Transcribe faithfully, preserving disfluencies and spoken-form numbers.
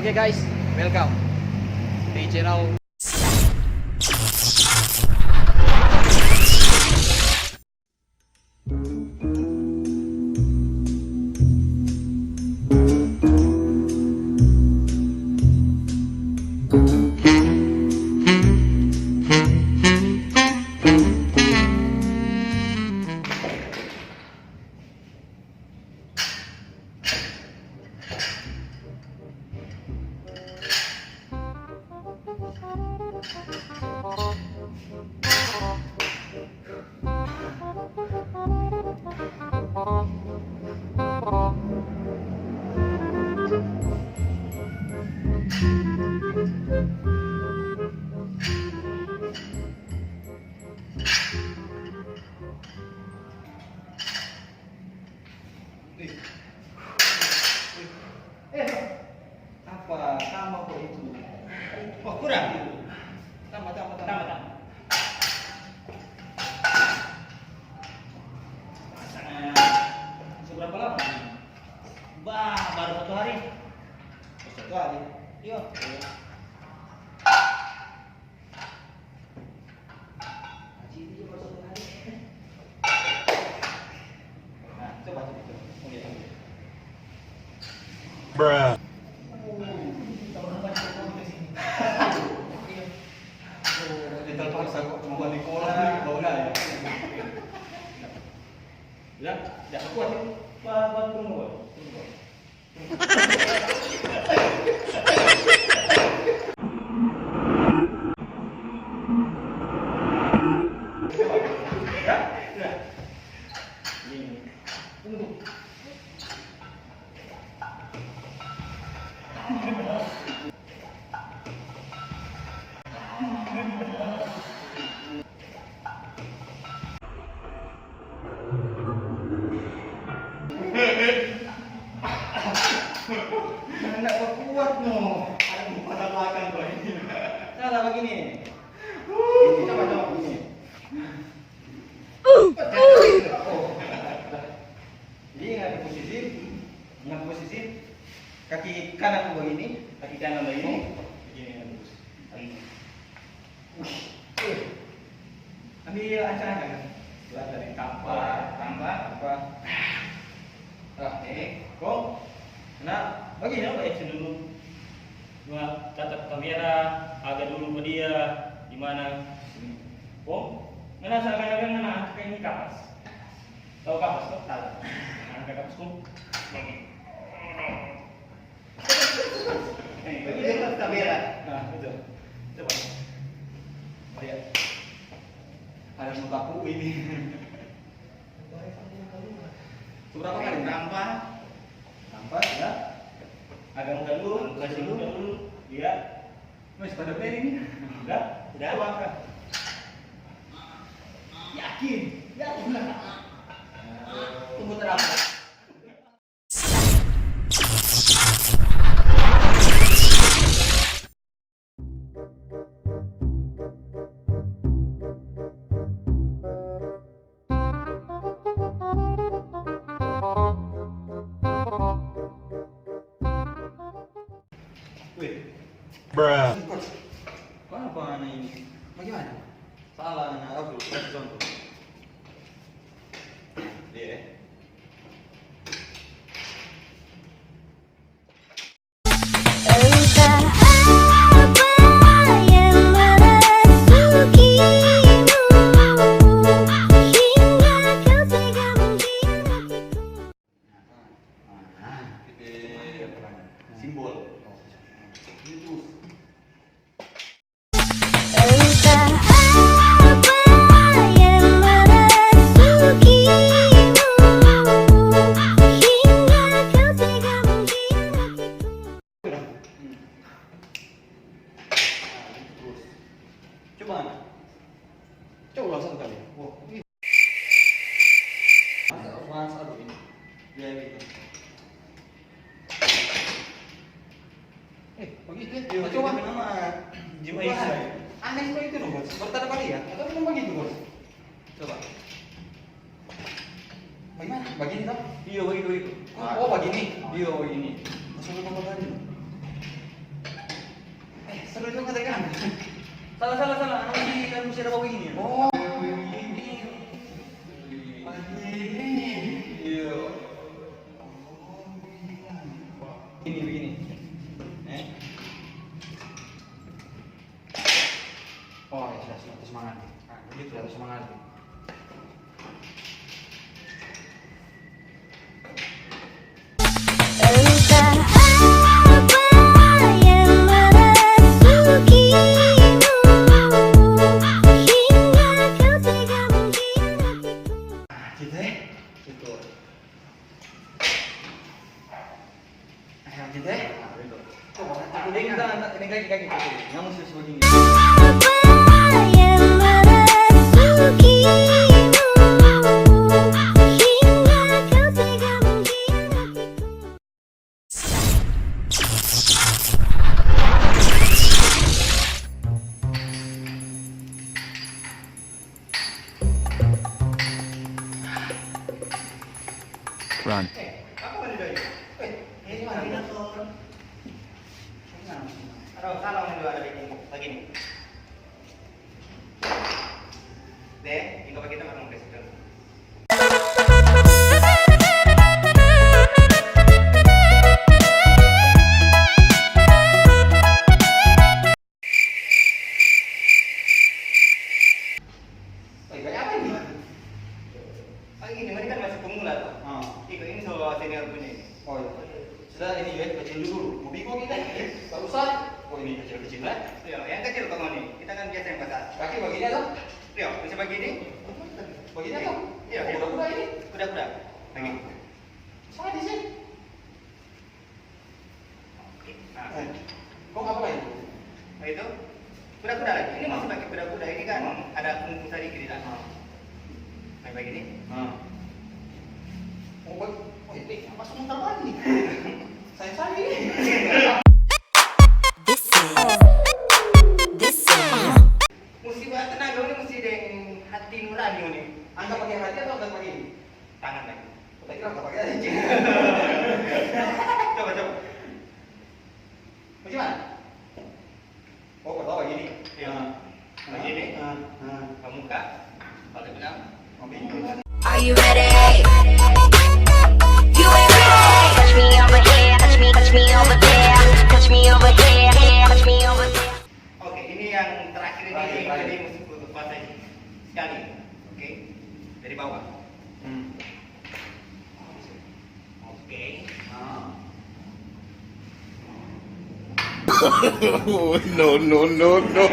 Oke guys, welcome di channel. Eh, apa? Tambah kok itu. Oh, kurang. Tambah, tambah, tambah. Tambah, tambah. Seberapa lama? Bah, baru satu hari. Satu hari? Iya. Nah, coba, coba, coba. Mau lihat, mau lihat. Bruh. Kita paksa kok, mau balik kolam, bau dah ya. Ya, ya, kuat ini. Buat, buat tunggu, tunggu. Nda bakuat no. Ada di mata belakang kau ini. Salah begini. Coba, coba begini. Jadi ingat posisi, ingat posisi. Kaki kanan begini, kaki kanan begini. Begini, ingat posisi. Ambil ancang-ancang. Buat dari tampa, tampa, tampa. Oke, kong. Nah, bagi yang action dulu. Cuma tatap kamera, agak dulu ke dia, di mana? Sini. Kong, ngana seakan-akan ngana angka ini kapas. Tahu kapas, toh? Tahu. Angka kapas, kong. Ini dekat kamera. Nah, itu. Coba. Lihat. Ada mukaku ini. Berapa kali? Tampa. Tampa, ya. Agak muka dulu, kasih muka dulu. Iya. Wes, pada play ini. Udah? Udah. Coba angkat. Yakin? Yakin lah. Tunggu terakhir. Weh. Bruh. Coach, kenapa anak ini? Bagaimana? Salah anak, aku kasih contoh. Dia, eh. Entah apa yang merasukimu, hingga kau tega mengkhianatiku. Nah, itu simbol. Itu. Entah apa yang merasukimu, hingga kau tega mengkhianatiku. Coba, coba ulang satu kali. Wah, ih. Mas, aduh, ini. Ya, gitu. Eh, begitu ya? Iya, coba. Itu nama Jim Aisyah. Aneh kok itu, no, Bos? Baru tadi kali ya? Atau memang begitu, Bos? Coba. Bagaimana? Begini, toh? Iya, begitu, begitu. Oh, oh, begini? Iya, begini. Masuk ke kamar tadi. Salah juga tadi kan? Salah, salah, salah. Anu, di, anu, si ada bau ini. Oh, ini. Ini. Iya. Ini begini. Eh? Oh, ya sudah, sudah, terus semangat. Nah, begitu, terus semangat. Entah apa yang merasukimu, hingga kau tega mengkhianatiku. Nah, gitu, eh. Gitu. Ayo, lanjut, eh. Nah, begitu. Coba, ini kita, ini kaki, kaki, kaki. Yang mesti sebegini. Apa yang merasukimu, hingga kau tega mengkhianatiku? Run. Eh, apa mandi doi? Eh, ini mana? Aduh, salah mandi doi ada bikin. Begini. Deh, ini apa kita makan ke situ? Eh, kayak apa ini? Ah, ini, ini kan masih pemula, toh. Ah. Iko, ini so senior punya ini. Oh, iya. Sudah, ini ya, kecil dulu. Mau bingung kita. Tak usah. Oh, ini kecil-kecil, eh? Iya, yang kecil kok ini. Kita kan biasa yang besar. Kaki begini, toh? Iya, bisa begini. Begini, toh? Iya, oh, iya. Kuda-kuda ini? Kuda-kuda. Begini. Ah. Sadis, eh? Oke, nah. Eh, kong apa lagi? Nah, itu. Kuda-kuda lagi. Ini masih pakai kuda-kuda. Ini kan ada kungfu sadiki di dalam. Main begini. Ah. Oh, baik. Oh, ini apa sebentar lagi? Saya, saya ini. This is, this is. Musti buat tenaga, ini musti deng hati nurani ini. Angkat pakai hati atau angkat pakai ini? Tangan lagi. Kita kira apa pakai anjing? Coba, coba. Bagaimana? Oh, ketawa gini. Iya. Nah. Begini. Nah, nah. Ke muka. Balik bilang. Oke. Are you ready? You ain't ready. Touch me over here, touch me, touch me over there, touch me over here, touch me over there. Oke, ini yang terakhir ini. Terakhir, terakhir. Jadi mesti putus fase sekali. Oke, dari bawah. Hmm. Oke. Ah. No, no, no, no.